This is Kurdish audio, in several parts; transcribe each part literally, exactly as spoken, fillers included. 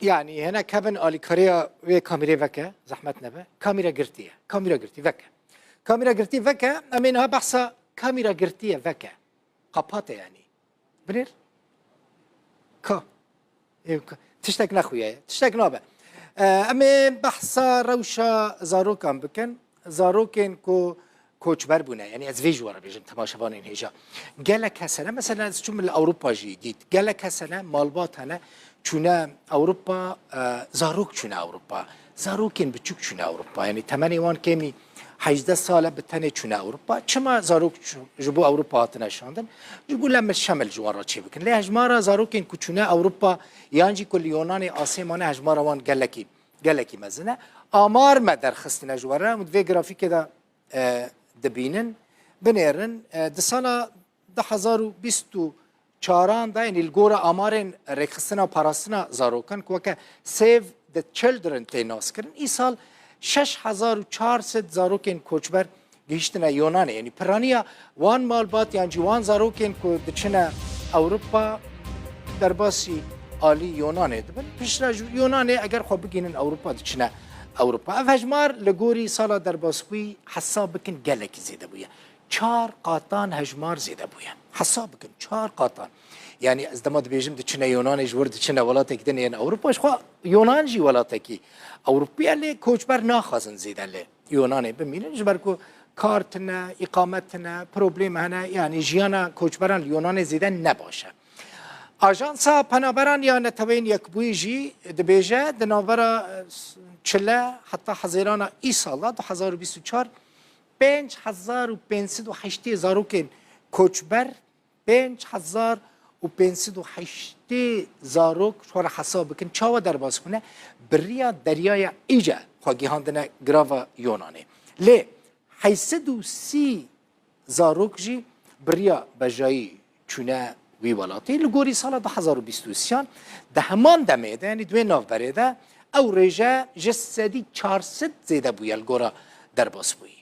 Yani hinek hebin alîkariya wê kamîrê veke, zehmet nebe. Kamîra girtî ye. Kamîra girtî veke. Kamîra girtî veke, em ê niha behsa kamîra girtî ye veke. Qapate yani. Binêr? Ka. Ê, ka. Tiştek nexuye ye. Tiştek nabe. E, em ê behsa rewşa zarokan bikin. Zarokên ku koçber bûne. Yani ez vê ji we re bêjim temaşevanên hêja. Gelek kes hene. Mesela ez çûm li Ewropa jî dît. Gelek kes hene, malbat hene. Çûne Ewropa, e, zarok çûne Ewropa. Zarokên biçûk çûne Ewropa. Yani temenê wan kêmî hejdeh sal e, bi tenê çûne Ewropa. Çima zarok çû-, ji bo Ewropa hatine şandin? Ji bo lemil şemil ji wan re çêbikin. Lê hejmara zarokên ku çûne Ewropa yan jî ku li Yonanê asê mane hejmara wan gelekî, gelekî mezin e. Amar me derxistine ji we re, hûn di vê grafikê de, e, dibînin. Binêrin, e, di sala du hezar û bîst û çaran de, yanî li gora amarên rêkxistina parastina zarokan ku weke Save the Children tê naskirin, îsal şeş hezar û çar sed zarokên koçber gihiştine Yonanê. Yanî piraniya wan malbat yan jî wan zarokên ku diçine Ewropa derbasî alî Yonanê dibin. Piştre ji Yonanê eger xwe bigihînin Ewropa diçine Ewropa. Ev hejmar li gorî sala derbasbûyî hesab bikin gelekî zêde bûye. Çar qatan hejmar zêde bûye. Hesab bikin, çar qatan. Yani ez dema dibêjim diçine Yonanê, ji wir diçine welatek din yên Ewropa, ji xwe Yonan jî welatekî Ewropî ye, lê koçber naxwazin zêde li Yonanê bimînin, ji ber ku kar tine, îqamet tine, problem hene, yani jiyana koçberan li Yonanê zêde ne baş e. Ajansa Penaberan ya Neteweyên Yekbûyî jî dibêje, di navbera, e, çile heta Hezêrana îsal de, du hezar û bîst û çar, pênc hezar û pênc sed û heştê zarokên koçber, pênc hezar û pênc sed û heştê zarok, ji xwe re hesab bikin, çawa derbas bûne, bi riya deryaya Îce xwe gihandine girava Yonanê. Lê heşt sed û sî zarok jî bi riya bejayî çûne wî welatî. Li gorî sala du hezar û bîst û sêyan, di heman demê de, yanî di wê navberê de, ew rêje ji sedî çar sed zêde bûye li gora derbasbûyî.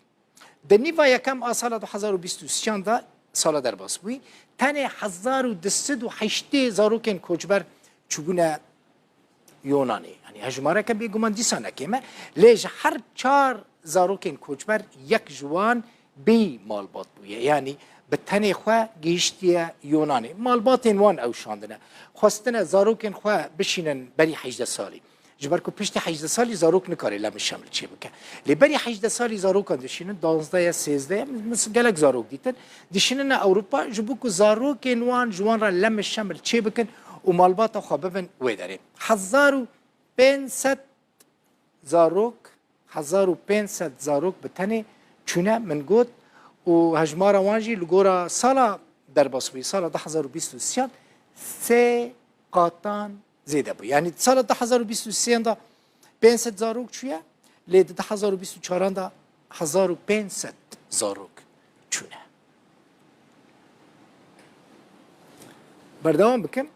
Di nîva yekem a sala du hezar û bîst û sêyan de, sala derbasbûyî, tenê hezar û du sed û heştê zarokên koçber çûbûne Yonanê. Yanî hejmareke bêguman dîsa ne kêm e. Lê ji her çar zarokên koçber yek ji wan bêyî malbat bûye. Yanî bi tenê xwe gihiştiye Yonanê. Malbatên wan ew şandine. Xwestine zarokên xwe bişînin berî hejdeh salî. Ji ber ku piştî hejdeh salî zarok nikare lemil şemil çêbike. Lê berî hejdeh salî zarokan dişînin, danzdeh ye, sêzdeh ye, min gelek zarok dîtin. Dişînine Ewropa, ji bo ku zarokên wan ji wan re lemil şemil çêbikin û malbata xwe bibin wê derê. Hezar û pênc sed zarok, hezar û pênc sed zarok bi tenê çûne, min got, û hejmara wan jî li gora sala derbasbûyî, sala du hezar û bîst û sêyan, sê qatan zêde bû. Yanî di sala du hezar û bîst û sêyan de pênc sed zarok çûye, lê di du hezar û bîst û çaran de hezar û pênc sed zarok çûne. Berdewam bikim.